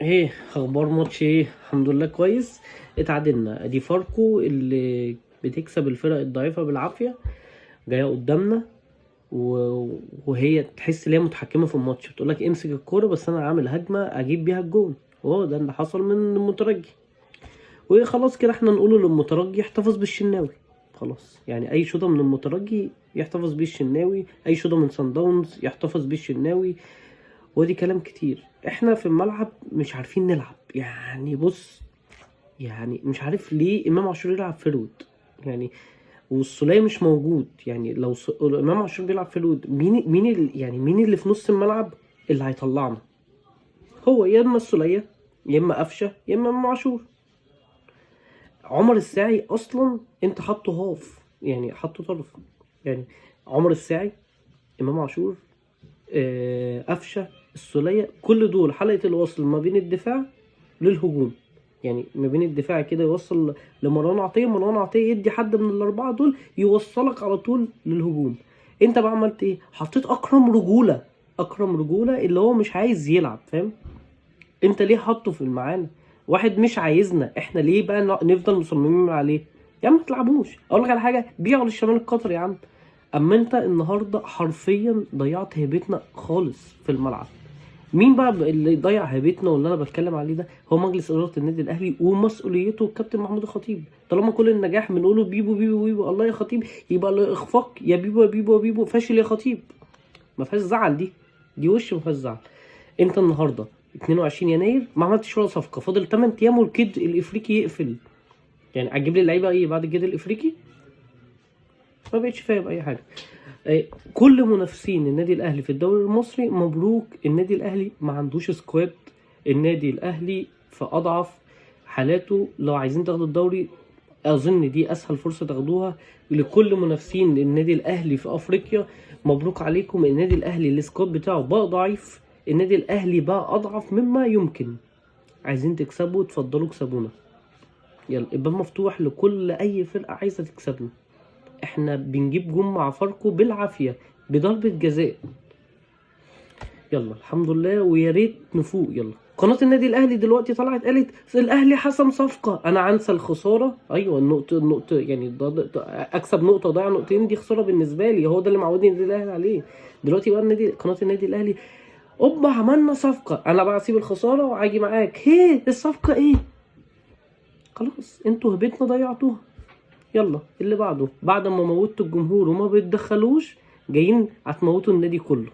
ايه اخبار ماتش؟ ايه الحمد لله كويس، اتعادلنا. ادي فاركو اللي بتكسب الفرق الضعيفة بالعافية جاية قدامنا وهي تحس ان هي متحكمه في الماتش، بتقول لك امسك الكورة بس انا عامل هجمة اجيب بيها الجون. هو ده اللي حصل من المترجي. وخلاص كده احنا نقوله للمترجي احتفظ بالشناوي خلاص، يعني اي شوطه من المترجي يحتفظ بيه الشناوي، اي شوطه من سان داونز يحتفظ بيه الشناوي. ودي كلام كتير. احنا في الملعب مش عارفين نلعب، يعني بص، يعني مش عارف ليه امام عاشور يلعب forward، يعني والسولية مش موجود. يعني لو امام عاشور بيلعب forward، مين يعني مين اللي في نص الملعب اللي هيطلعنا؟ هو يا اما السولية يا اما قفشه يا اما امام عاشور. عمر الساعي اصلا انت حاطه half، يعني حاطه طرف. يعني عمر الساعي، امام عاشور، قفشه، السوليه، كل دول حلقة الوصل ما بين الدفاع للهجوم. يعني ما بين الدفاع كده يوصل لمروان عطيه، مروان عطية يدي حد من الاربعة دول يوصلك على طول للهجوم. انت بقى عملت ايه؟ حطيت اكرم رجوله، اكرم رجوله اللي هو مش عايز يلعب، فاهم؟ انت ليه حاطه في المعانا؟ واحد مش عايزنا احنا، ليه بقى نفضل مصممين عليه؟ يا عم ما تلعبوش. اقول لك على حاجة، بيعوا للشمال القطري يا عم. اما انت النهارده حرفيا ضيعت هيبتنا خالص في الملعب. مين بقى اللي ضيع هيبتنا واللي انا بتكلم عليه ده؟ هو مجلس ادارة النادي الاهلي ومسؤوليته الكابتن محمود الخطيب. طالما كل النجاح بنقوله بيبو بيبو بيبو الله يا خطيب، يبقى الاخفاق يا بيبو يا بيبو يا بيبو فاشل يا خطيب. ما فيهاش زعل، دي وش ما فيهاش زعل. انت النهارده 22 يناير ما عملتش ولا صفقة، فاضل 8 ايام والكيد الافريقي يقفل. يعني هتجيب لي اللعيبة ايه بعد الكيد الافريقي؟ ما بقتش فاهم اي حاجة. كل منافسين النادي الاهلي في الدوري المصري مبروك، النادي الاهلي ما عندوش squad. النادي الاهلي في اضعف حالاته. لو عايزين تاخدوا الدوري اظن دي اسهل فرصة تاخدوها. لكل منافسين النادي الاهلي في افريقيا مبروك عليكم، النادي الاهلي ال squad بتاعه بقى ضعيف، النادي الاهلي بقى اضعف مما يمكن. عايزين تكسبوا اتفضلوا اكسبونا، يلا الباب مفتوح لكل اي فرقه عايزه تكسبنا. احنا بنجيب جون مع فاركو بالعافية بضربه جزاء، يلا الحمد لله ويا ريت نفوق. يلا قناة النادي الاهلي دلوقتي طلعت قالت الاهلي حسم صفقة. انا عنسى الخسارة، ايوه النقطة النقطة يعني اكسب نقطة وضيع نقطتين دي خسارة بالنسبة لي، هو ده اللي معودني النادي الاهلي عليه. دلوقتي بقى النادي قناة النادي الاهلي اوبا عملنا صفقة، انا بقى اسيب الخسارة وعاجي معاك. هي الصفقة ايه؟ خلاص انتوا هبتنا ضيعتوها. يلا اللي بعده، بعد ما موتوا الجمهور وما بيتدخلوش جايين هتموتوا النادي كله.